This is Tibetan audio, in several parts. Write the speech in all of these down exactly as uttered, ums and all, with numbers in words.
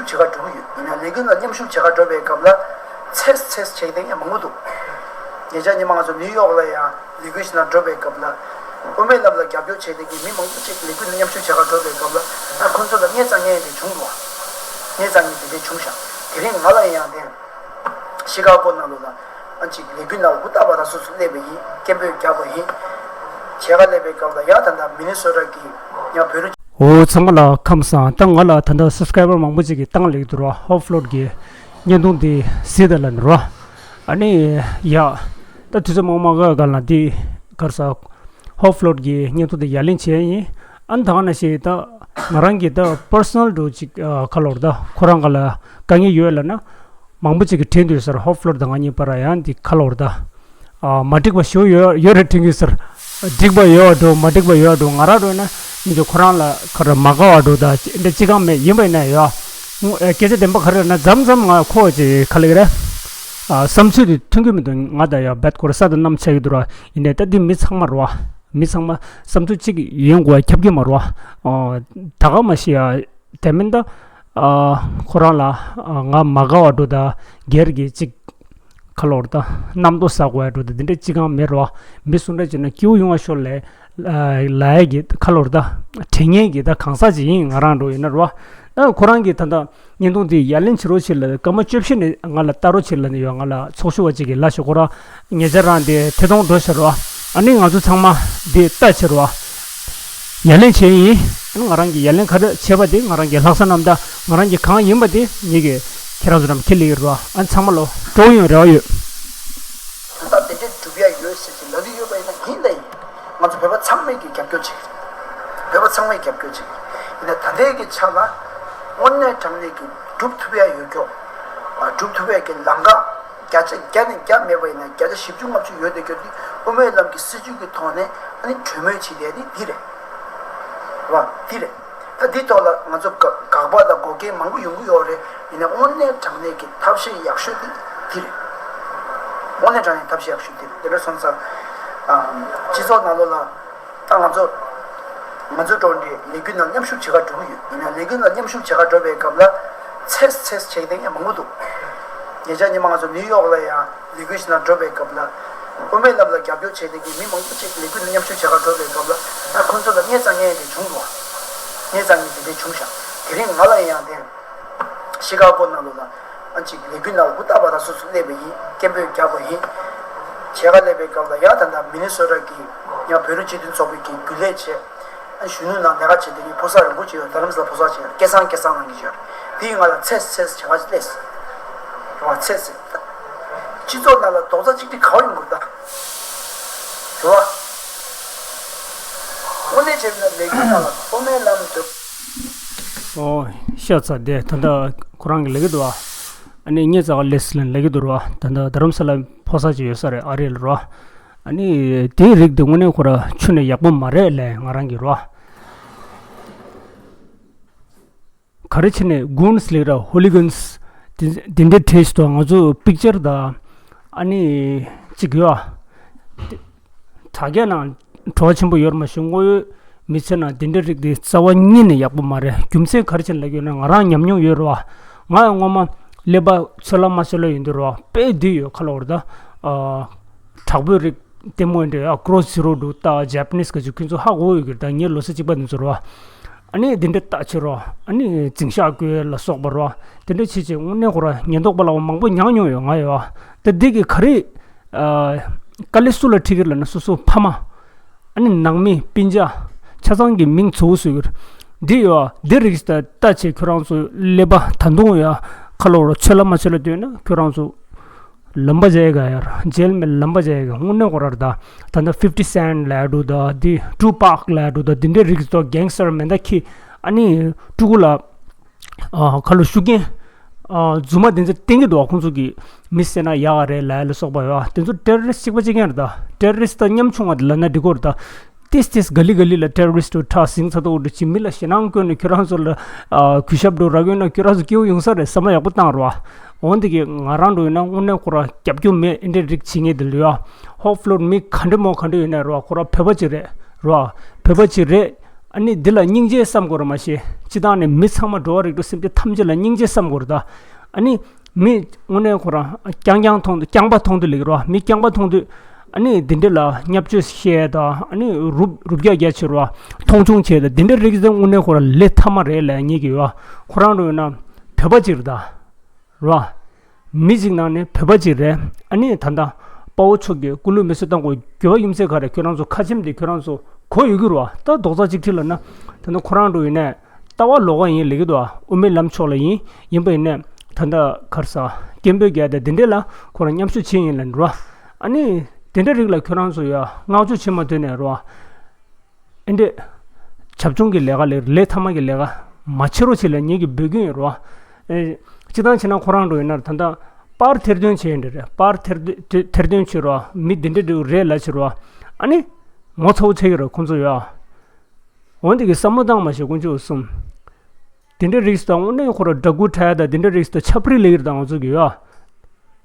བྱེད་གར་འགྲོ་གི་ཡོད། ཡིན་ན་ལས་འགུལ་ལ་མཉམ་ཞུགས་བྱེད་གར་འགྲོ་བའི་སྐབས་ལ་ཚེས་ཚེས་བྱེད་མཁན་ཡང་མང་པོ་འདུག་ཉེ་ཆར་ཉི་མ་ང་ཚོ་ནིའུ་ཡོག་ལ་ཡང་ལས་འགུལ་ཞིག་ནང་འགྲོ་བའི་སྐབས་ལ་དབུ་མའི་ལམ་ལ་རྒྱབ་སྐྱོར་བྱེད་མཁན་གྱི་མི་མང་པོ་ཅིག་ལས་འགུལ་ལ་མཉམ་ཞུགས་བྱེད་གར་འགྲོ་བའི་སྐབས་ལ་ཨ་ཁོང་ཚོ་ལ་ངས་ཙང་ངས་དེ་བྱུང་འདུག་ངས་ཙང་ངས་དེ་འདྲ་བྱུང་ཤག་དེ་རིང་ང་ལ་ཡང་དེ་ཤི་ཀ་གོ་ནང་ལོགས་ལ་ཨ་ཅིག་ལས་འགུལ་ནང་ལ་ཧུར་ཐག་པ་དང་སོ་སོ་སླེབས་པ་ཡིན། སྐད་འབོད་རྒྱག་པ་ཡིན། བྱེད་གར་སླེབས་པའི་སྐབས་ལ་ཡང་ད་ལྟ་མི་ནི་སོ་ཊ་གི་ཡང་བོད་རིགས། འོ་ཚང་མ་ལ་ཁམས་བཟང་། ད་ང་ལ་ད་ལྟ་སབ་སི་ཀ་རའི་བར་མང་པོ་ཅིག་གིས་བཏང་ལེགས་འདུག་ར། ཧོབ་ཕློད་ཀྱི་བརྙན་ཐུང་འདི་གཟིགས་དང་ལབ་ནས་ར། ཨ་ནི་ཡ། ད་དུས་ཚོད་མང་མང་ག་ག་ལ་འདི་གར་ས་ཧོབ་ཕློད་ཀྱི་བརྙན་ཐུང་འདི་ཡ་ལན་བྱས་ཡིན། ཨ་ནི་ད་ག་ན་ཞིག་ད་ང་རང་གི་ད་པར་སོ་ནལ་འགྲོ་ཅིག་ཁ་ལོར་ད་ཁོ་རང་ག་ལ་དཀའ་ངལ་ཡོད་ལབ་ན། མང་པོ་ཅིག་གིས་དྲན་འདུག་ཟེར། ཧོབ་ཕློར་དང་ང་གཉིས་བར་ཡང་འདི་ཁ་ལོར་ད། ཨ་མ་འགྲིག་པ་ཞུ་ཡོད་ཡོད་རེད་དྲན་གྱི་ཟེར། འགྲིག་པ་ཡོད་འགྲོ་མ་འགྲིག་པ་ཡོད་འགྲོ་ང་རང་འགྲོ་ན་ཡིན་ཀྱང་ཁོ་རང་ལ་ཁ་ར་མ་དགའ་བ་འགྲོ་ད་འདི་ཅི་གང་མེད་ཡིན་པ་ཡིན་ན་ཡོད། སྐད་ཆ་བདེན་པ་ག་རེ་རེད་ན་མཚམས་མཚམས་ང་ཁོ་ཅིག་ག་ལེ་ག་རེ། ཨ་བསམ་ཚུལ་དེ་མཐུན་གྱི་མི་འདུག་ང་ད་ཡ་བད་ཁོ་ར་ས་དང་གནམ་ཆགས་ཀྱི་འདུག་ར། ཡིན་ནའི་ད་འདི་མི་ཚང་མ་རེད་བ། མི་ཚང་མ་བསམ་ཚུལ་གཅིག་ཡོང་དགོས་ཁྱབ་ཀྱི་མ་རེད་བ། ད་ག་མ་ཤི་ཡ། དེ་མིན་ད། ཨ་ཁོ་རང་ལ་ཨ་ང་མ་དགའ་བ་འགྲོ་ད་སྒེར་གྱི་གཅིག་ཁ་ལོར་ད་རྣམ་རྟོག་ཟ་དགོས་ཡ་འགྲོ་ད་འདི་འདྲ་གཅིག་གང་མེད་རོ། མི་སུ་འདྲ་བྱས་ན་སྐྱིད་པོ་ཡོང་བ་ཤོར་ལས་ལ་ཡ་གི་ཁ་ལོར་ད་དྲན་ངེས་ཀྱི་ད་གང་ཟག་ཅིག་ཡིན་ང་རང་འགྲོ་ཡིན་ན་རོ། ཨ་ཁོ་རང་གི་ད་ད་བརྙན་ཐུང་འདི་ཡ་ལན་བྱེད་རོགས་བྱེད་ལ་སྐར་མ་བཅུ་བཞི་ནས་ང་ལ་ལྟ་རོགས་བྱེད་ལ་ནི་ཡོད། ང་ལ་ཚོགས་ཞུགས་པ་ཅིག་གི་ལ་ཞོ་ཁོ་རང་ཉེ་ཆར་རང་དེ་ཐད་གཏོང་འགྲོ་ཕྱིར་བ། ཨ་ནི་ང་ཚོ་ཚང་མ་དེ་ལྟ་ཕྱིར་བ། ཡ་ལན་བྱས་ཡིན། ཨ་ནི་ང་རང་གི་ཡ་ལན་ག་རེ་བྱས་པ་དེ་ང་རང་གི་ལྷག་བསམ་རྣམ་དག་ང་རང་གི་གང་ཡིན་པ་དེ་ངེད་ཀྱི་ཁྱེད་རང་ཚོ་རྣམས་ཁས་ལེན་གྱི་རེད་བ། ཨ་ནི་ཚང་མ་ལོ་སྤྲོ་ཡོང་རེ་བ་ཡོད། ད་ལྟ་དེ་འདྲའི་སྒྲུབ་ཡ་ཡོད་ཟེར་གྱི་ལབ་ཀྱི་ཡོད་པ་ཡིན་ན་ཡིན་ད་ཡིན། ང་ཚོ་བོད་པ་ཚང་མས་ཀྱི་རྒྱབ་སྐྱོར་བྱེད་ཀྱི་རེད། བོད་པ་ཚང་མས་རྒྱབ་སྐྱོར་བྱེད་ཀྱི་རེད། ཡིན་ན་ད་ལྟའི་གི་ཆ་ལ་དངོས་གནས་དྲང་གནས་ཀྱི་སྒྲུབ་ཐུབ་ཡ་ཡོད་ཀྱོག་ཨ་སྒྲུབ་ཐུབ་ཡ་གི་ལམ་ཁ་བརྒྱ་ཆ་བརྒྱ་ནས་བརྒྱ་མེད་པ་ཡིན་ན་བརྒྱ་ཆ་བཞི་བཅུ་ལྔ་བཅུ་ཡོད་དེ་ཀྱོག་འདི་དབུ་མའི་ལམ་གྱི་སྲིད་བྱུས་ཀྱི་ཐོག་ནས་ཨ་ནི་གྲོས་མོལ་བྱེད་ཡ་ནི་འདི་རེད། རེད་བ། འདི་རེད། ད་འདི་ཐོག་ལ་ང་ཚོ་དགག་དགག་པ་དང་འགོག་རྐྱེན་མང་པོ་ཡོང་གི་ཡོད་རེད། ཡིན་ནའི་དངོས་གནས་དྲང་གནས་ཀྱི་ཐབས་ཤེས་ཡག་ཤོས་དེ་འདི་རེད། དངོས་གནས་དྲང་གནས་ཐབས་ཤེས་ཡག་ཤོས་དེ་རེད། དེ་འདྲ་སོང་ཙང་ཨ་སྤྱི་ཚོགས་ནང་ལོགས་ལ་ད་ང་ཚོ་ང་ཚོ་འགྲོ་འདི་ལས་འགུལ་ནང་མཉམ་ཞུགས་བྱེད་ག་འགྲོ་གི་ཡོད། ཡིན་ནའི་ལས་འགུལ་ནང་མཉམ་ཞུགས་བྱེད་ག་འགྲོ་བའི་སྐབས་ལ་ཚེས་ཚེས་བྱེད་མཁན་མང་པོ་འདུག་ཉེ་ཆར་ཉི་མ་ང་ཚོ་ནིའུ་ཡོག་ལ་ཡང་ལས་འགུལ་ཞིག་ནང་འགྲོ་བའི་སྐབས་ལ། དབུ་མའི་ལམ་ལ་རྒྱབ་སྐྱོར་བྱས་བསྡད་མཁན་མི་མང་པོ་ཅིག་ལས་འགུལ་ནང་མཉམ་ཞུགས་བྱེད་གར་འགྲོ་བའི་སྐབས་ལ། ཨ་ཁོང་ཚོ་ལ་ངས་ཙང་ངས་དེ་བྱུང་འདུག་ངས་ཙང་ངས་དེ་འདྲ་བྱུང་ཤག་དེ་རིང་ང་ལ་ཡང་དེ་ཤི་ཀ་གོ་ནང་ལོགས་ལ་ཨ་ཅིག་ལས་འགུལ་ནང་ལ་ཧུར་ཐག་པ་དང་སོ་སོ་སླེབས་པ་ཡིན། སྐད་འབོད་རྒྱག་པ་ཡིན། བྱེད་གར་སླེབས་པའི་སྐབས་ལ་ཡང་ད་ལྟ་མི་ནི་སོ་ཊ་གི་ཡང་བོད་རིགས་སྤྱི་མཐུན་ཚོགས་པའི་གི་རྒྱུན་ལས་བྱས། ཨ་གཞོན་ནུ་ནང་ལས་ཀ་བྱེད་མཁན་གྱི་ཕོ་གསར་རིང་པོ་ཅིག་ཡོད། རྡ་རམ་ས་ལ་ཕོ་གསར་ཅིག་ཡོད། སྐལ་བཟང་སྐལ་བཟང་ནང་གི་ཡོད། དེ་ཡིན་ང་ལ་ཚེས་ཚེས་བྱ་བ་ཅིག་སླེབས། རེད་བ། ཚེས་ཚེས། སྤྱི་ཚོགས་ནང་ལ་རྡོག་རྩ་གཅིག་སྒྲིལ་ག་བ་ཡོང་དགོས་ད། རེད་བ། དངོས་གནས་བྱས་ན་ལས་འགུལ་ནང་ལ་དབུ་མའི་ལམ་དུ། ཨོ། ཤ་ཚ་དེ་ད་ལྟ་ཁོ་རང་གི་ལས་ཀྱི་འདུག་བ། ཨ་ནི་ངས་ཙག་ལེས་ལན་ལས་ཀྱི་འདུག་རེད་བ། ད་ལྟ་རྡ་རམ་ས་ལ་ཕོ་གསར་ཅིག་ཡོད་ས་རེད། ཨ་རི་ལ་རེད་བ། ཨ་ནི་དེའི་རིགས་དེ་དངོས་གནས་ཁོ་ར་ཆུ་ནས་ཡག་པོ་མ་རེད་ལས་ང་རང་གི་རོ། ག་རེ་བྱས་ནས་གུན་སི་ལེགས་ར་ཧོ་ལི་གུན་སི་དེ་དེ་འདྲའི་བྲིས་སུ་ང་ཚོ་པིག་ཅར་དང་ཨ་ནི་གཅིག་ཡོད་ཨ། དྲ་རྒྱ་ནང་བྲོ་བ་ཆེན་པོ་ཡོད་མ་ཞུ་དངོས་ཡོད་མི་ཚེ་ནང་དེ་འདྲའི་རིགས་དེ་རྩ་བ་ཉིད་ནས་ཡག་པོ་མ་རེད། རྒྱུ་མཚན་ག་རེ་བྱས་ནས་ལབ་ཡོད་ན་ང་རང་ཉམས་མྱོང་ཡོད་རེད་བ། ང་ཡང་སྔོན་མ་ཀླད་པ་ཚོད་ལ་མ་ཚོད་ལ་ཡོད་འདུག་རེད་བ། དཔེ་འདི་ཡོད་ཁ་ལོ་རེད་ད། དྲག་པོའི་རིགས་ལྟད་མོ་འདྲ་ཨ་ཀྲོ་སི་རོ་འདུག་ད་ཇེ་པ་ནིས་ག་ཅིག་ཁྱོད་ཚོ་ཧ་གོ་ཡོད་ཀྱི་རེད་ད། ངའི་ལོ་ཚད་གཅིག་པ་འདི་ཚོ་རེད་བ། ཨ་ནི་འདི་འདྲ་ལྟ་ཕྱིར་རོ། ཨ་ནི་འཛིང་ཤག་བཀོལ་ལ་སོགས་པ་རོ། དེ་འདྲ་བྱེད་བྱེད་དངོས་གནས་ཁོ་ར་ཉེན་རྟོག་པ་ལ་མང་པོ་མྱངས་མྱོང་ཡོད་ང་ཡོད་ཨ། ད་འདི་གི་ག་རེ། ཨ། དཀའ་ལས་སུ་ལ་འཕྲད་ཀྱི་ལབ་ན་སོ་སོ་ཕ་མ། ཨ་ནི་ནང་མི་སྤུན་ཆ། ཆ་ཚང་གི་མིང་ཚུར་བཟོས་ཀྱི་རེད། འདི་ཡོད་ཨ། འདི་རིགས་ད་ལྟ་བྱས་ཁྱོད་རང་ཚོ་ཀླད་པ་ད་དུང་ཡ་ཁ་ལོ་རོ་ཚོད་ལ་མ་ཚོད་ལ་སྡོད་ན་ཁྱོད་རང་ཚོ། ལམ་པ་ཅིག་ག་ཡར་རྗེས་མའི་ལམ་པ་ཅིག་ག་དངོས་གནས་ཁོ་རར་ད་ད་ལྟ་ཕིབ་ཊི་སེན་ཊི་ལབ་འདུག་ད་འདི་ཊུ་པཱག་ལབ་འདུག་ད་འདི་འདྲའི་རིགས་ཚོ་གེང་སི་ཊར་མེ་མདའ་འཁྱེར་ཨ་ནི་ཕྲུ་གུ་ལ་ཨ་ཁ་ལོ་ཤུགས་རྐྱེན་ཨ་རྫུན་མ་དེ་ཚོ་བསྟན་གྱི་འདུག་ཁོང་ཚོ་གིས་མི་བསད་ན་ཡག་ག་རེད་ལབ་ལ་སོགས་པ་ཡོད། དེ་ཚོ་ཊེ་རོ་རི་སི་ཊི་གཅིག་པ་གཅིག་རྐྱང་རེད་ད། ཊེ་རོ་རི་སི་ཊི་དང་ཉམ་ཆུང་བ་དེ་ལབ་ན་འགྲིག་གི་རེད་ད། ཏིས་ཏིས་ག་ལི་ག་ལི་ལ་ཊེ་རོ་རི་སི་ཊི་ཁྲག་ཟིང་ཚ་ཏོག་འདྲ་ཅིག་མི་ལ་ཞེད་སྣང་བསྐྱོན་ནས་ཁྱོད་རང་ཚོ་ལ་ཨ་གུས་ཞབས་འགྲོ་རག་ཡོད་ན་ཁྱོད་རང་ཚོ་སྐྱིད་པོ་ཡོང་ས་རེད། བསམ་བློ་ཡག་པོ་བཏང་རོགས། འོན་ཏེ་གི་ང་རང་འགྲོ་ཡོད་ན་དངོས་གནས་ཁོ་རང་རྒྱབ་སྐྱོར་མེད་ཨེ་འདྲའི་རིགས་བྱེད་མཁན་དེ་ལོས་ཨ། ཧོབ་ཕློར་མི་ག་འདྲ་མོ་ག་འདྲ་ཡོད་ན་རོགས་ཁོ་རང་བོད་པ་ཅིག་རེད་རོགས། བོད་པ་ཅིག་རེད། ཨ་ནི་འདི་ལ་སྙིང་རྗེ་བསམ་དགོས་རེད་མ་གཞི། སྤྱི་བཏང་ནས་མི་ཚང་མ་འགྲོ་བ་རིགས་དྲུག་སེམས་ཅན་ཐམས་ཅད་ལ་སྙིང་རྗེ་བསམ་དགོས་རེད་ད། ཨ་ནི་མི་དངོས་གནས་ཁོ་རང་རྐྱང་རྐྱང་མཐོང་དུས་རྐྱང་པ་མཐོང་དུས་ལེགས་རོ། མི་རྐྱང་པ་མཐོང་དུས་ཨ་ནི་འདི་འདྲ་ལ་བརྙས་བཅོས་བཤད་ད། ཨ་ནི་རུབ་རུབ་རྒྱག་རྒྱག་བྱེད་རོ། མཐོང་ཆུང་བྱེད་ད། འདི་འདྲ་རིགས་དེ་དངོས་གནས་ཁོ་རང་ལས་ཐ་མ་རེད་ལབ་ཉེས་ཀྱི་ཡོད། ཁོ་རང་འགྲོ་ཡོད་ན་བོད་པ་ཅིག་རེད་ད། རོ། མི་གཅིག་ནང་ནས་བོད་པ་གཅིག་རེད། ཨ་ནི་ད་ལྟ་དཔའ་བོ་མཆོག་གིས་སྐུ་ལུས་མེ་གསོད་བཏང་དགོས་དགོས་པ་ཡིན་ཚེ་ག་རེ། ཁྱོད་རང་ཚོ་ཁ་ཆེམས་དེ་ཁྱོད་རང་ཚོ་གོ་ཡོད་ཀྱི་རོ། ད་རྡོག་རྩ་གཅིག་ཁྲིད་ལབ་ན་ད་ལྟ་ཁོ་རང་འགྲོ་ཡིན་ནས་ལྟ་བ་ལོགས་ཀ་ཡིན་ལབ་ཀྱི་འདུག། ཨ། དབུ་མའི་ལམ་ཕྱོགས་ལ་ཡིན་ཡིན་པ་ཡིན་ནས་ད་ལྟ་ག་རེ་ཟ། སྐད་འབོད་རྒྱག་དེ་འདི་འདྲས་ལ་ཁོ་རང་མཉམ་ཞུགས་བྱེད་ཡིན་ལབ་འགྲོ། ཨ་ནི་དེ་འདྲ་རིགས་ལ་ཁྱོད་རང་ཚོ་ཡ་བསྔགས་བརྗོད་བྱེད་མ་འདོད་ནས་རོ། ཨེ་འདྲས། བྱབ་ཆུང་གི་ལས་ཀ་ལས་ལས་ཐ་མ་གི་ལས་ཀ་མ་བྱེད་རོགས་བྱེད་ལ་ངེད་ཀྱི་འབོད་སྐུལ་ཡིན་རོ། ཨེ། སྤྱི་བཏང་བྱས་ན་ཁོ་རང་འགྲོ་ཡིན་ན་ད་ལྟ་པར་ཐེར་འདོན་བྱེད་ཡིན་འདྲ་རེད། པར་ཐེར་འདོན་ཐེར་འདོན་བྱེད་རོ། མི་འདི་འདྲ་འདྲ་རེད་ལ་བྱེད་རོ། ཨ་ནི་ངོ་ཚ་བོ་བྱེད་ཀྱི་རོ་ཁོང་ཚོ་ཡོ། འོན་ཏེ་གི་བསམ་བློ་བཏང་མ་ཤེས་དཀོན་མཆོག་གསུམ། དེ་འདྲའི་རིགས་དང་དངོས་གནས་ཁོ་ར་དགྲ་བོ་ཁྲ་ཡ་དང་དེ་འདྲའི་རིགས་དང་ཆབ་རི་ལེགས་ཡིར་དང་ང་ཚོ་གི་ཡོད།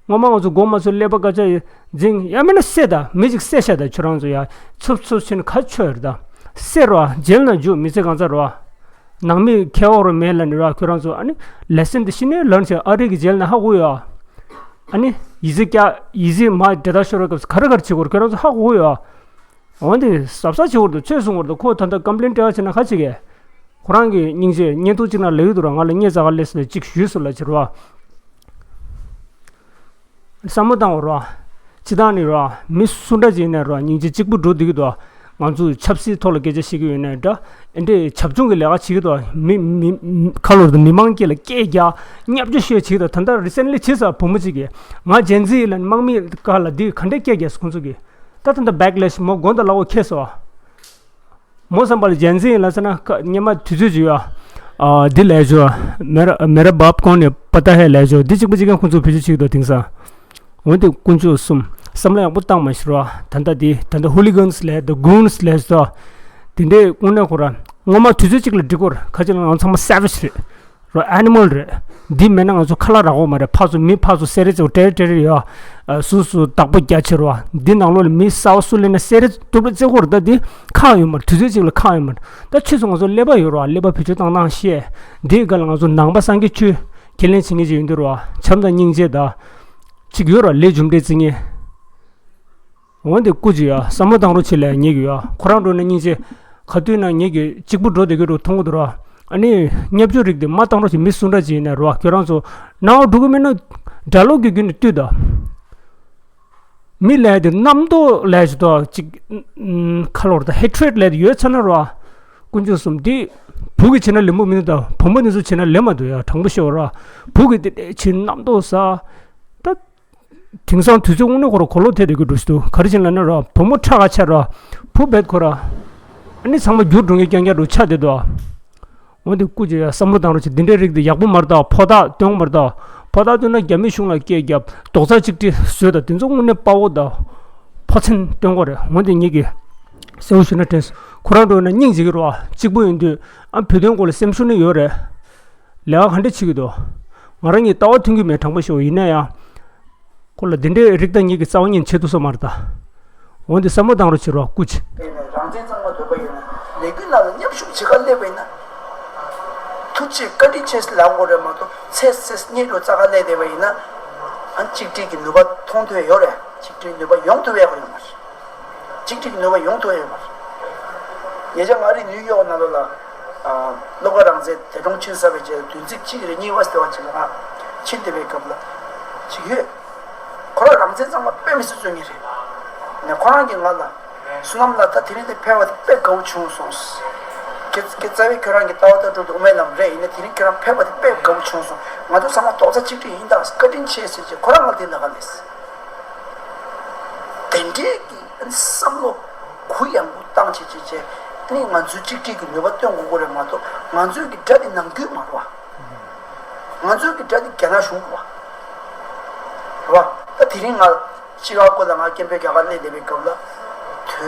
སྔོན་མ་ང་ཚོ་དགོང་མ་ཚོ་ཀླད་པ་སྐད་ཆ་འཛིང་ཡ་མིན་ན་བསད་ད་མི་ཅིག་བསད་ཤ་ད་ཁྱོད་རང་ཚོ་ཡ་ཚུབ་ཚུབ་ཕྱིན་ཁ་ཆོས་ཡིར་ད་བསད་རོ་ཇེལ་ན་འཇུག་མི་ཚེ་གང་ཚར་རོ། ནང་མི་ཁེ་འོག་རོ་མེད་ལ་ནི་རོ་ཁྱོད་རང་ཚོ་ཨ་ནི་ལེ་སན་དེ་ཤི་ནས་ལན་ཆེ་ཨ་རི་གི་ཇེལ་ན་ཧ་གོ་ཡོད། ཨ་ནི་ཡི་ཟི་ཀྱ་ཡི་ཟི་མ་འདྲེ་ད་ཤོར་བའི་སྐབས་སུ་ག་རེ་ག་རེ་བྱེད་དགོས་རེད་ཁྱོད་རང་ཚོ་ཧ་གོ་ཡོད། འོན་ཏེ་གཟབ་གཟབ་བྱེད་དགོས་རེད་ཆོས་གསུང་དགོས་རེད་ཁོ་ད་ལྟ་ཀམ་པི་ལེན་སྤྲད་པ་བྱས་ན་ཁ་ཅིག་གས། ཁོ་རང་གི་སྙིང་རྗེ་བརྙན་ཐུང་གཅིག་ནང་ལབ་ཡོད་འདུག་ར། ང་ལ་སྙད་ཙག་ག་སླེབས་སོང་ལ་གཅིག་ཞུས་སོང་ལ་ཕྱིར་བ། བསམ་བློ་བཏང་བ་ར། སྤྱི་བཏང་ནི་ར་མི་སུ་འདྲ་ཅིག་ཡིན་ནའི་ར་སྙིང་རྗེ་གཅིག་པུ་འགྲོ་བསྡད་ཀྱི་འདུག་ང་ཚོས་ཆབ་སྲིད་ཐོག་ལ་སྐད་ཆ་བཤད་ཀྱི་ཡོད་ནའི་འདྲ། ཨེ་འདྲས་བྱབ་ཆུང་གི་ལས་ཀ་བྱེད་ཀྱི་འདུག་མི་མི་ཁ་ལོར་དུ་མི་མང་སྐད་ལ་སྐད་རྒྱག་བརྙས་བཅོས་བཤད་བྱེད་ཀྱི་འདུག་ད་ལྟ་རི་སེན་ལི་བྱས་ས་བུ་མོ་གཅིག་གིས་ང་ཇེན་ཛི་ཡིན་ལ་དམག་མི་ཁ་ལ་འདི་ག་འདྲས་སྐད་རྒྱག་ཁོང་ཚོ་གིས། ད་ད་ལྟ་བེག་ལེ་ཤི་མོ་མགོ་འདི་ལ་འོ་ཁེ་སོ། མོ་བསམ་པ་ལ་ཇན་ཟི་ཡིན་ལ་ཟེར་ན་ཁ་སྙེ་མ་དུས་ཚོད་ཅིག་ཡོད། ཨ་འདི་ལས་ཞོ། མེ་ར་མེ་ར་བབ་ཀོན་ནས་པ་ཏ་ཧེ་ལས་ཞོ་འདི་གཅིག་པ་གཅིག་ཀྱང་ཁོང་ཚོ་བེད་སྤྱོད་བྱེད་ཀྱི་འདུག་དེང་སང་། འོན་ཏེ་དཀོན་མཆོག་གསུམ་བསམ་བློ་ཡག་པོ་བཏང་མ་ཤི་རོ། ད་ལྟ་འདི་ད་ལྟ་ཧུ་ལི་གོན་སི་ལས་ད་གུན་སི་ལས་ཞོ། དེ་འདྲའི་དངོས་གནས་ཁོ་ར་སྔོན་མ་དུས་ཚོད་གཅིག་ལ་འགྲིག་གོ་ར་ཁ་ཅིག་ལ་ང་ཚང་མ་སེ་ཝེཇ་རེད། རོ་ཨེ་ནི་མལ་རེད། འདི་མེད་ན་ང་ཚོ་ཁ་ལག་རག་གོ་མ་རེད། ཕར་ཚུར་མི་ཕར་ཚུར་སེ་རེ་ཙེ་ཏྲེ་ཏྲེ་ཡོད། སུ་སུ་བདག་པོ་རྒྱ་ཆེ་རོ། འདི་ནང་ལོགས་ལ་མི་གསར་པ་སུ་སླེབས་ན་སེ་རེ་ཏུབ་ལ་རྩེ་གོ་རེད། ད་འདི་ཁག་ཡོད་མ་རེད། དུས་ཚོད་གཅིག་ལ་ཁག་ཡོད་མ་རེད། ད་ཕྱིས་སུ་ང་ཚོ་ཀླད་པ་ཡོད་རོ། ཀླད་པ་བེད་སྤྱོད་བཏང་སྟངས་ཤེས། འདིའི་སྒང་ལ་ང་ཚོ་ནང་པ་སངས་རྒྱས་ཆོས་ཁས་ལེན་བྱེད་མཁན་ཅིག་ཡིན་དུས་རོ། བྱམས་དང་སྙིང་རྗེ་ད། གཅིག་ཡོད་རོ་ལས་རྒྱུ་འབྲས་བརྩི་མཁན། འོན་ཏེ་སྐུ་མཁྱེན་ཡ་བསམ་བློ་བཏང་རོགས་བྱེད་ལས་ཉེས་ཀྱི་ཡ་ཁོ་རང་འགྲོ་ན་སྙིང་རྗེ། ག་དུས་ན་ཉེས་ཀྱི་གཅིག་པུ་འགྲོ་བསྡད་ཀྱི་འགྲོ་མཐོང་གི་འདུག་ར། ཨ་ནི་བརྙས་བཅོས་རིགས་དེ་མ་བཏང་རོགས་བྱེད། མི་སུ་འདྲ་ཅིག་ཡིན་ནའི་རོ་ཁྱོད་རང་ཚོ་ནང་འགྲོ་གི་མིན་ན་དགྲ་ལོག་གི་རྒྱུ་ནས་བཏུས་ད། མི་ལས་དེ་རྣམ་རྟོག་ལས་ཅིག་ད་ཅིག་ཁ་ལོར་ད་ཧེ་ཊྲེཌ་ལས་དེ་ཡོད་ཚ་ན་རོ། དཀོན་མཆོག་གསུམ་དེ་བུ་གི་བྱེད་ན་ལེན་པོ་མི་འདུག་ད་བུ་མོ་དེ་ཚོ་བྱེད་ན་ལེན་མ་འདུག་ཡ་དྲང་པོ་ཤོད་ར། བུ་གི་དེ་འདྲ་བྱེད་རྣམ་རྟོག་ཟ། ད། དེང་སང་དུས་ཚོད་དངོས་གནས་ཁོ་རང་གོ་ལོག་ཐེབས་བསྡད་ཀྱི་འདུག་ཞུ། ག་རེ་བྱས་ན་ན་ར་བུ་མོ་ཁྲ་ག་ཆ་ར། བུ་བེད་ཁོ་ར། ཨ་ནི་ཚང་མ་འགྱུར་འགྲོ་མཁན་རྐྱང་རྐྱང་འགྲོ་ཆགས་བསྡད་འདུག་འོན་ཏེ་སྐུ་མཁྱེན་ཡ་བསམ་བློ་བཏང་རོགས་བྱེད། འདི་འདྲའི་རིགས་འདི་ཡག་པོ་མ་རེད་ད། ཕོ་ཐག་སྟོན་མ་རེད་ད། ཕོ་ཐག་སྟོན་ན་རྒྱ་མི་གཞུང་ལ་སྐད་རྒྱབ་རྡོག་རྩ་གཅིག་སྒྲིལ་བཟོས་ད། དེ་ཚོ་དངོས་གནས་དཔའ་བོ་ད། ཕོ་མཚན་སྟོན་དགོས་རེད། འོན་ཏེ་ངེད་ཀྱི་གསལ་བོ་ཞུ་ན་དྲན་སོང་། ཁོ་རང་འགྲོ་ན་སྙིང་རྗེ་གི་རོ། གཅིག་པུ་ཡིན་དུས་ཨ་བོད་དོན་སྐོར་ལ་སེམས་ཤུགས་ནི་ཡོད་རེད། ལས་ཀ་ག་འདྲ་བྱེད་ཀྱི་འདུག་ང་རང་གཉིས་ལྟ་བ་མཐུན་གྱི་མེད་དྲང་པོ་ཤོད་ཡིན་ན་ཡང་། ཁོ་ལ་འདི་འདྲའི་རིགས་དང་ཉིད་ཀྱི་རྩ་བ་ཉིད་བྱེད་ཐུབ་ས་མ་རེད་ད། འོན་ཏེ་བསམ་བློ་བཏང་རོགས་བྱེད་རོགས་སྐུ་མཁྱེན། རང་བཙན་གཙང་མ་འདོད་པ་ཡིན་ན་ལས་འགུལ་ནང་ལ་མཉམ་ཞུགས་བྱེད་ག་སླེབས་པ་ཡིན་ན། ཐུགས་རྗེ་བཀའ་དྲིན་ཆེ་ཟེར་ལབ་དགོས་རེད་མ་གཏོགས་ཚེ་ཚེ་སྙིང་རུ་རྩ་ག་སླེབས་བསྡད་པ་ཡིན་ན། ཨ་གཅིག་སྒྲིལ་གྱི་ནུས་པ་མཐོང་ཐུབ་ཡ་ཡོད་རེད། གཅིག་སྒྲིལ་ནུས་པ་ཡོང་ཐུབ་ཡ་ཡོད་མ་རེད། གཅིག་སྒྲིལ་གྱི་ནུས་པ་ཡོང་ཐུབ་ཡ་ཡོད་མ་རེད། ཉེ་ཆར་ང་རང་ནིའུ་ཡོག་ནང་ལོགས་ལ། ཨ། བློ་དགའ་རང་བཙན་དེ་སྒྲུང་ཕྱིན་ཚར་བའི་རྗེས་བདུན་ཚིགས་གཅིག་རེ་གཉིས་པ་ཟེར་བ་ཅིག་ལ་ང་ཕྱིན་བསྡད་པའི་སྐབས་ལ་ཅིག་ཡོད། ཁོ་རང་རང་བཙན་གཙང་མ་དཔེ་མི་སྲིད་རྩོད་མཁན་རེད། ནས་ཁོ་རང་གིས་ང་ལ། བསོད་ནམས་ལགས་ད་དེ་རིང་འདིར་ཕེབས་པ་དེ་དཔེ་དགའ་བོ་བྱུང་སོང་། ཁྱེད་ཁྱེད་རྩ་བའི་ཁྱོད་རང་གི་ལྟ་བ་ལྟ་གྲུབ་དེ་དབུ་མའི་ལམ་རེད། ཡིན་ན་དེ་རིང་ཁྱོད་རང་ཕེབས་པ་དེ་དཔེ་དགའ་བོ་བྱུང་སོང་། ང་ཚོ་ཚང་མ་རྡོག་རྩ་གཅིག་སྒྲིལ་ཡིན་ད། བཀའ་དྲིན་ཆེ་ཟེར་བྱས་ཁོ་རང་ང་དེ་ལ་ག་ལས། དེ་འདྲའི་གི་བསམ་བློ་གུ་ཡངས་པོ་བཏང་བྱས་བྱས་བྱས་ནི་ང་ཚོའི་གཅིག་སྒྲིལ་གྱི་ནུས་པ་སྟོན་དགོས་ཀྱི་རེད་མ་གཏོགས་ང་ཚོའི་གི་དགྲ་དེ་ནམ་རྒྱུན་མ་རེད་བ། ང་ཚོའི་གི་དགྲ་དེ་རྒྱ་ནག་གཞུང་རེད་བ། རེད་བ། ད་དེ་རིང་ང་ཤི་ཀ་གོ་ལ་ང་སྐད་འབོད་རྒྱག་གར་སླེབས་བསྡད་པའི་སྐབས་ལ་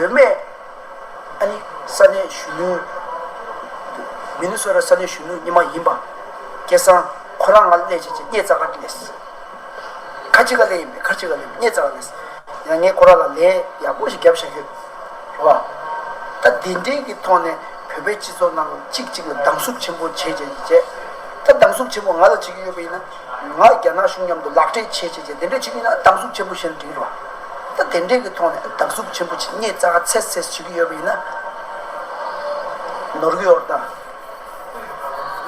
དོན་མེད་ཨ་ནི་ས་གནས་གཞོན་ནུ་མི་ནི་སོ་ཊ་ས་གནས་གཞོན་ནུ་རྙིང་མ་ཡིན་པ་སྐལ་བཟང་ཁོ་རང་ང་སླེབས་བྱས་བྱས་སྙད་ཙག་ག་སླེབས། ཁ་ཅིག་ག་ལས་ཡིན་པས་ཁ་ཅིག་ག་ལས་སྙད་ཙག་ག་ལས། ཡང་ངས་ཁོ་རང་ལ་ལན་ཡག་པོ་ཞིག་བརྒྱབ་བཞག་ཡོད། རེད་བ། ད་འདི་འདྲའི་གི་ཐོག་ནས་ བོད་པའི་སྤྱི་ཚོགས་ནང་གཅིག་གཅིག་ལ་སྡང་ཟུག་ཆེན་པོ་བྱས་བྱས་བྱས། ད་སྡང་ཟུག་ཆེན་པོ་ང་ལ་བྱེད་ཀྱི་ཡོད་པ་ཡིན་ན། ང་རྒྱ་ནག་གཞུང་མཉམ་དུ་ལག་འབྲེལ་བྱས་བྱས་བྱས་དེ་འདྲ་བྱེད་ཀྱི་ཡིན་ན་སྡང་ཟུག་ཆེན་པོ་བྱས་ན་འགྲིག་རེད་བ། ད་དེ་འདྲའི་གི་ཐོག་ནས་སྡང་ཟུག་ཆེན་པོ་བྱས་ངས་རྩ་ཁ་ཚེ་ཚེ་བྱེད་ཀྱི་ཡོད་པ་ཡིན་ན། ནོར་གྱི་ཡོད་རེད་ད།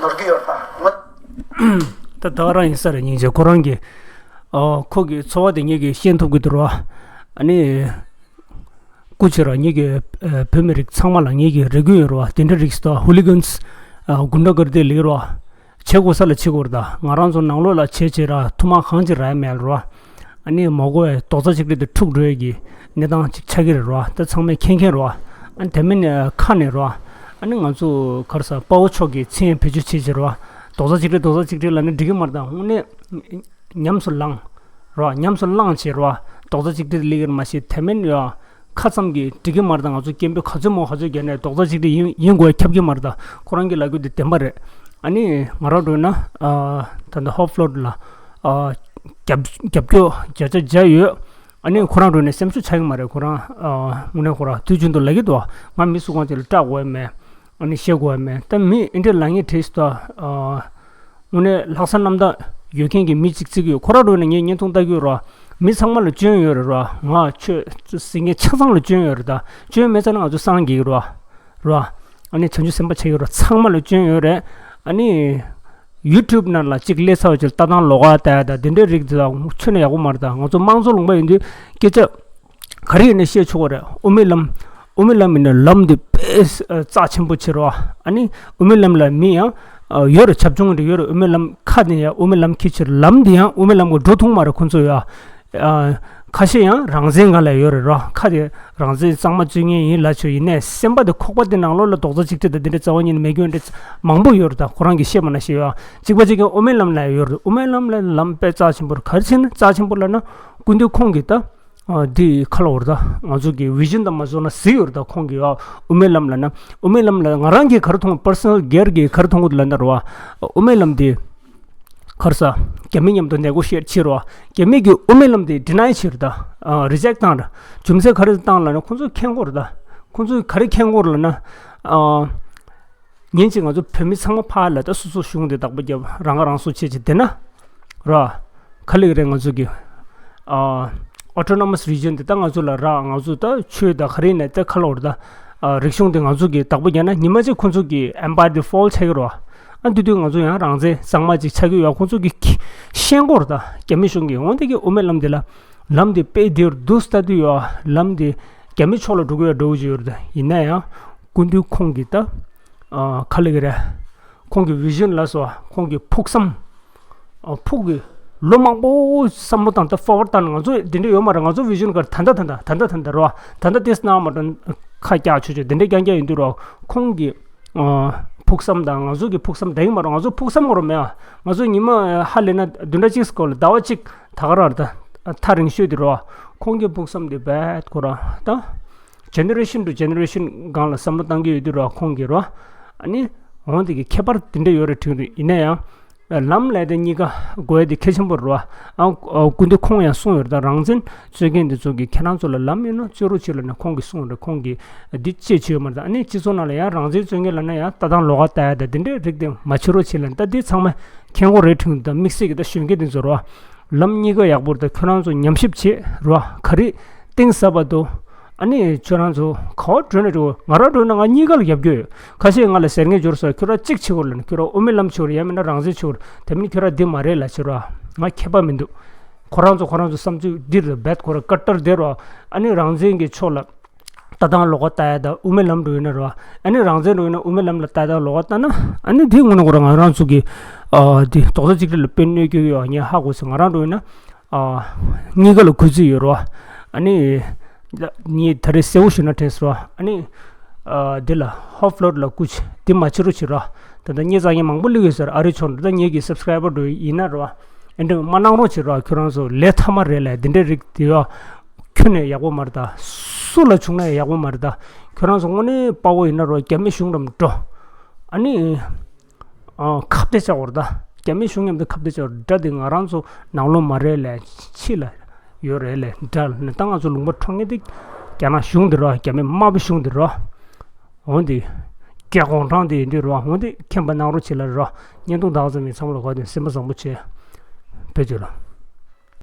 ནོར་གྱི་ཡོད་རེད་ད། ང་ད་ད་ག་རང་ཡིན་ས་རེད། སྙིང་རྗེ། ཁོ་རང་གི་ཨ་ཁོ་གི་ཚོར་བ་དེ་ངེད་ཀྱིས་ཤེས་ཐུབ་ཀྱི་འདུག་ར། ཨ་ནི། སྐུ་མཁྱེན་རང་ཉིད་ཀྱིས་ཨ་བོད་མི་རིགས་ཚང་མ་ལ་ངེད་ཀྱིས་རེ་སྐུལ་ཡོད་རེད་བ། དེ་འདྲ་རིགས་སུ་ད་ཧུ་ལི་གན་སི་ཨ་གུན་ཌ་གར་དི་ལིག་རེད་བ། བྱེད་དགོས་ས་ལ་བྱེད་དགོས་རེད་ད། ང་རང་ཚོ་ནང་ལོགས་ལ་བྱས་བྱས་ར་ཐུག་མ་གང་ཅི་རག་ཡ་མེད་རེད་བ། ཨ་ནི་མ་གོ་བའི་རྡོག་རྩ་གཅིག་སྒྲིལ་དེ་འཁྲུག་འགྲོ་ཡས་ཀྱི་གནས་སྟངས་ཅིག་ཆགས་ཀྱི་རེད་བ། ད་ཚང་མས་མཁྱེན་མཁྱེན་རེད་བ། ཨ་ནི་དེ་མིན་ཨ་ཁ་ནས་རེད་བ། ཨ་ནི་ང་ཚོ་ག་རེ་ཟ་དཔའ་བོ་མཆོག་གི་མཚན་བེད་སྤྱོད་བྱས་བྱས་རེད་བ། རྡོག་རྩ་གཅིག་སྒྲིལ་རྡོག་རྩ་གཅིག་སྒྲིལ་ལབ་ན་འགྲིག་གི་མ་རེད་ད། དངོས་གནས། ཉམས་སུ་བླངས། རོ། ཉམས་སུ་བླངས་བྱས་རོ། རྡོག་རྩ་གཅིག་སྒྲིལ་ལིག་རེད་མ་ཤེས་དེ་མིན་ཡོ། ཁ་ཙམ་གྱིས་འགྲིག་གི་མ་རེད་ད། ང་ཚོ་སྐད་འབོད་ག་ཚོད་མང་ག་ཚོད་རྒྱག་ནས་རྡོག་རྩ་གཅིག་སྒྲིལ་ཡིན་ཡིན་དགོས་ཁྱབ་ཀྱི་མ་རེད་ད། ཁོ་རང་གི་ལབ་རྒྱུ་དེ་བདེན་པ་རེད། ཨ་ནི་ང་རང་འགྲོ་ན་ཨ་ད་ལྟ་ཧོབ་ལོ་ཌི་ལ་ཨ་རྒྱབ་རྒྱབ་སྐྱོར་བརྒྱ་ཆ་བརྒྱ་ཡོད། ཨ་ནི་ཁོ་རང་འགྲོ་ནས་སེམས་ཤུགས་ཆག་གི་མ་རེད། ཁོ་རང་ཨ་དངོས་གནས་ཁོ་རང་དུས་རྒྱུན་དུ་ལབ་ཀྱི་འདུག་ང་མི་སུ་གང་ཅིག་ལ་སྐྲག་དགོས་ཡ་མེད། ཨ་ནི་བཤད་དགོས་ཡ་མེད། ད་མི་ཨེ་འདྲས་ལབ་མཁན་བྲིས་སུ་ད། དངོས་གནས་ལྷག་བསམ་རྣམ་དག་ཡོད་མཁན་གྱི་མི་གཅིག་བརྩི་གི་ཡོད། ཁོ་ར་འགྲོ་ནས་ངས་བརྙན་ཐུང་ལྟ་གི་ཡོད་ར། མི་ཚང་མ་ལ་སྐྱོན་ཡོད་རེད་ར། ང་ཆོས་ཟེར་མཁན་ཆ་ཚང་ལ་སྐྱོན་ཡོད་རེད་ད། སྐྱོན་མེད་ཙང་ན་ང་ཚོ་སངས་རྒྱས་ཀྱི་ར། ར། ཨ་ནི་བྱང་ཆུབ་སེམས་དཔའ་ཆགས་ཡོད་ར། ཚང་མ་ལ་སྐྱོན་ཡོད་རེད། ཨ་ནི་ཡུ་ཊུབ་ནང་ལ་གཅིག་སླེབས་ཚར་བ་ཅིག་ལ་ལྟ་སྟངས་ལོགས་ཀ་ལྟ་ཡ་ད་དེ་འདྲའི་རིགས་དེ་ད་ཁྱོན་ནས་ཡག་པོ་མ་རེད་ད། ང་ཚོ་དམངས་གཙོ་ལུང་པ་ཡིན་དུས་སྐད་ཆ། ག་རེ་ཡིན་ན་བཤད་ཆོག་གི་རེད། དབུ་མའི་ལམ། དབུ་མའི་ལམ་ཡིན་ན་ལམ་འདི་དཔེ་རྩ་ཆེན་པོ་ཆེ་རེད་བ། ཨ་ནི་དབུ་མའི་ལམ་ལ་མི་ཡང་ཡོད་རེད། བྱབ་ཆུང་འདྲ་ཡོད་རེད། དབུ་མའི་ལམ་ཁ་ནས་ཡང་དབུ་མའི་ལམ་ཁྱེར་ཕྱིར་ལམ་འདི་ཡང་དབུ་མའི་ལམ་གྱི་འགྲོ་ཐུབ་མ་རེད་ཁོང་ཚོ་ཡ། ཁ་ཤས་ཡང་རང་བཙན་སྒང་ལ་ཡོད་རེད་ར། ཁ་དེ་རང་བཙན་གཙང་མ་རྩོད་མཁན་ཡིན་ལབ་ཆོག་ཡིན་ནའི་སེམས་པ་དེ་ཁོག་པ་དེ་ནང་ལོགས་ལ་རྡོག་རྩ་གཅིག་སྒྲིལ་དང་དེ་འདྲའི་རྩ་བ་ཉིད་ནས་མེད་རྒྱུ་འདྲ་མང་པོ་ཡོད་རེད་ད། ཁོ་རང་གིས་བཤད་པ་ན་བཤད་ཡ། གཅིག་པ་གཅིག་གིས་དབུ་མའི་ལམ་ལ་ཡོད་རེད། དབུ་མའི་ལམ་ལ་ལམ་དཔེ་རྩ་ཆེན་པོ་རེད། ག་རེ་བྱས་ན་རྩ་ཆེན་པོ་ལབ་ན་སྐུ་མདུན་ཁོང་གིས་ད། ཨ་འདི་ཁ་ལོ་བར་ད་ང་ཚོ་གི་བི་ཞན་དང་མ་བཟོ་ན་ཟིག་ཡོད་རེད་ད། ཁོང་གི་ཨ་དབུ་མའི་ལམ་ལ་ན་དབུ་མའི་ལམ་ལ་ང་རང་གིས་ག་རེ་མཐོང་པར་སོ་ནལ་སྒེར་གྱིས་ག་རེ་མཐོང་གི་འདུག་ལབ་ན་རེད་བ། དབུ་མའི་ལམ་འདི་ག་རེ་ཟ་རྒྱ་མི་མཉམ་དུ་ནེ་གོ་ཤི་ཨེཊ་བྱེད་རེད་བ། རྒྱ་མི་གི་དབུ་མའི་ལམ་འདི་ཌི་ནའི་བྱེད་རེད་ད། ཨ་རི་ཇེག་བཏང་རེད། རྒྱུ་མཚན་ག་རེ་བཏང་ལབ་ན་ཁོང་ཚོས་མཁྱེན་གོ་རེད་ད། ཁོང་ཚོས་ག་རེ་མཁྱེན་གོ་རེད་ལབ་ན་ཨ། ཉིན་གཅིག་ང་ཚོ་བོད་མི་ཚང་མ་ཕར་ལ་ད་སོ་སོ་གཞུང་དེ་བདག་པོ་རྒྱབ་རང་ཁ་རང་གསོ་བྱེད་ཅིག་དེ་ན་ར། ག་ལེགས་རེད་ང་ཚོ་གི་ཨ་ཨོ་ཊོ་ནོ་མཱས་རི་ཇན་དེ་ད་ང་ཚོ་ལ་ར། ང་ཚོ་ད་ཆོས་ད་ག་རེ་ཡིན་ན་ད་ཁ་ལོ་ར་ད་ཨ་རིག་གཞུང་དེ་ང་ཚོ་གི་བདག་པོ་རྒྱབ་ན་ཉི་མ་གཅིག་ཁོང་ཚོ་གི་ཨེམ་པ་ཡར་དེ་ཕོལ་ཆགས་ཀྱི་རེད་བ། ཨ་དེ་དུས་ང་ཚོ་ཡང་རང་བཙན་གཙང་མ་ཅིག་ཆགས་ཀྱི་ཡོད། ཁོང་ཚོ་གི་ཤེས་གོ་ར་ད་རྒྱ་མི་གཞུང་གི་འོན་ཏེ་གི་དབུ་མའི་ལམ་དེ་ལ་ལམ་དེ་དཔེ་བདེ་བར་འདུག་ལྟ་དུས་ཡོད། ལམ་དེ་རྒྱ་མི་ཕྱོགས་ལ་འགྲོ་གི་ཡོད་འགྲོ་གི་ཡོད་རེད་ད། ཡིན་ན་ཡང་སྐུ་མདུན་ཁོང་གི་ད། ཨ་ག་ལེགས་རེད། ཁོང་གི་བི་ཞན་ལ་སོགས་ཁོང་གི་ཕུགས་བསམ། ཨ་ཕུགས་ཀྱི་ལོ་མང་པོ་བསམ་བློ་བཏང་ད་ཕོར་ཝར་ཌི་བཏང་ང་ཚོ་འདི་འདྲ་ཡོད་མ་རེད། ང་ཚོ་བི་ཞན་གར་ད་ལྟ་ད་ལྟ་ད་ལྟ་ད་ལྟ་རོ། ད་ལྟ་ཏིས་ན་མ་ཏོན་ཁ་རྒྱག་ཆོག་ཆོག་འདི་འདྲ་རྐྱང་རྐྱང་ཡིན་དུས་རོ། ཁོང་གི་ཨ་ཕུགས་བསམ་དང་ང་ཚོ་གི་ཕུགས་བསམ་འདྲ་ཡིན་མ་རེད། ང་ཚོ་ཕུགས་བསམ་མ་རོ་མེད་ཨ། ང་ཚོ་ཉི་མ་ཧ་ལས་ན་བདུན་ཕྲག་གཅིག་སྐོར་ལ་ཟླ་བ་གཅིག་ད་ག་རང་ད་ཐག་རིང་ཤོས་དེ་རོ། ཁོང་གི་ཕུགས་བསམ་དེ་རྦད་ཁོ་རང་ད། ཇེ་ནེ་རེ་ཤན་ཊུ་ཇེ་ནེ་རེ་ཤན་སྒང་ལ་བསམ་བློ་བཏང་གི་ཡོད་དུས་ར་ཁོང་གིས་ར། ཨ་ནི་འོང་དེ་གི་ཁྱད་པར་དེ་འདྲ་ཡོད་རེད་དྲན་གི་འདུག་ཡིན་ན་ཡང་ལམ་ལས་དེ་གཉིས་ཀ་དགོས་དེ་གལ་ཆེན་པོ་རེད་བ། ཨ་སྐུ་མདུན་ཁོང་ཡང་གསུངས་ཡོད་རེད་ད། རང་བཙན་རྩོད་མཁན་དེ་ཚོ་གིས་ཁྱེད་རང་ཚོ་ལ་ལམ་ཡོད་ན་རྩོད་རོགས་བྱེད་ལབ་ནས་ཁོང་གིས་གསུངས་རེད། ཁོང་གིས་འདི་ཅེས་བྱས་ཡོད་མ་རེད་ད། ཨ་ནི་སྤྱི་ཚོགས་ནང་ལ་ཡང་རང་བཙན་རྩོད་མཁན་ལབ་ན་ཡང་ལྟ་སྟངས་ལོགས་ཀ་ལྟ་ཡ་ད་དེ་འདྲའི་རིགས་དེ་མ་བྱེད་རོགས་བྱེད་ལབ་ནས་ད་འདི་ཚང་མ་མཁྱེན་གོ་རེད་དྲན་གི་འདུག་དམིགས་བསལ་གྱི་ད་གཞོན་སྐྱེས་དེ་ཚོ་རེད་བ། ལམ་གཉིས་ཀ་ཡག་པོ་རེད་ད། ཁྱོད་རང་ཚོ་ཉམས་ཞིབ་བྱེད་རོགས། ག་རེ་གཏིང་ཟབ་པ་འདུག་ཨ་ནི་ཁྱོད་རང་ཚོ་ག་བ་འགྲོ་ན་འགྲོ། ང་རང་འགྲོ་ན་ང་གཉིས་ཀ་ལ་རྒྱབ་སྐྱོར་ཡོད། ཁ་ཤས་ང་ལ་ཟེར་མཁན་འབྱོར་སོང་། ཁྱོད་རང་གཅིག་བྱེད་དགོས་ལབ་ན་ཁྱོད་རང་དབུ་མའི་ལམ་བྱེད་དགོས་རེད། ཡང་མིན་ན་རང་བཙན་བྱེད་དགོས་རེད། དེ་མིན་ཁྱོད་རང་འདི་མ་རེད་ལབ་བྱེད་རོགས། ང་མཁས་པ་མི་འདུག་ཁོ་རང་ཚོ་ཁོ་རང་ཚོ་བསམ་ཚུལ་འདི་རེད། རྦད་ཁོ་རང་ཀ་ཏར་དེ་རོགས། ཨ་ནི་རང་བཙན་གྱི་ཕྱོགས་ལ་ལྟ་སྟངས་ལོགས་ཀ་ལྟ་ཡ་ད་དབུ་མའི་ལམ་འགྲོ་ཡིན་ན་རོགས། ཨ་ནི་རང་བཙན་འགྲོ་ཡིན་ན་དབུ་མའི་ལམ་ལ་ལྟ་སྟངས་ལོགས་ཀ་ལྟ་ན་ཨ་ནི་དེ་དངོས་གནས་ཁོ་རང་ང་རང་ཚོ་གི་ཨ་དེ་རྡོག་རྩ་གཅིག་སྒྲིལ་ལ་དཔེ་གནོད་སྐྱེལ་གི་ཡོད། ངས་ཧ་གོ་སོང་། ང་རང་འགྲོ་ཡིན་ན། ཨ་གཉིས་ཀ་ལ་གུས་བརྩི་ཡོད་རོ། ཨ་ནི་ངས་ད་རེས་གསལ་བོ་ཞུ་ན་དྲན་སོང་། ཨ་ནི་ཨ་འདི་ལ་ཧོབ་ལོ་ཌི་ལ་སྐུ་མཁྱེན་འདི་མ་བྱེད་རོགས་བྱེད་རོ། ད་ལྟ་ངས་རྩ་ངན་མང་པོ་གླེང་ཡོད་ཟེར། ཨ་རི་ཕྱོགས་འགྲོ་ད་ངེད་ཀྱི་སབ་སི་ཀ་རའི་བར་འགྲོ་ཡིན་ན་རོ། ཨེ་འདྲ་མ་གནང་རོགས་བྱེད་རོ། ཁྱོད་རང་ཚོ་ལས་མཐའ་མ་རེད་ལས་འདི་འདྲའི་རིགས་དེ་ཡོ། ཁྱོན་ནས་ཡག་པོ་མ་རེད་ད། སུ་ལ་བྱུང་ན་ཡག་པོ་མ་རེད་ད། ཁྱོད་རང་ཚོ་དངོས་གནས་དཔའ་བོ་ཡིན་ན་རོ་རྒྱ་མི་གཞུང་འགྲམ་འགྲོ། ཨ་ནི། ཨ་ཁ་གཏད་བཅག་པ་རེད་ད། རྒྱ་མི་གཞུང་མཉམ་དུ་ཁ་གཏད་བཅག་པ་རེད། དགྲ་དེ་ང་རང་ཚོ་ནང་ལོགས་མ་རེད་ལས་ཕྱི་ལ་ཡོད་རེད་ལས། དགྲ་ནི་ད་ང་ཚོ་ལུང་པ་འཕྲོག་མཁན་དེ་རྒྱ་ནག་གཞུང་དེ་རེད་བ། རྒྱ་མི་དམར་པོ་གཞུང་དེ་རེད་བ། འོན་ཏེ་ སྐད་དགོང་གྲངས་དེ་ཡིན་དུས་རོ། འོན་ཏེ་མཁྱེན་པ་གནང་རོགས་བྱེད་ལ་རོ། བརྙན་ཐུང་དག་ཙམ་ཡིན་ཚང་མ་ལ་གོ་དེ་སེམས་པ་བཟང་པོ་བྱེད། བོད་ཀྱི་ལོ།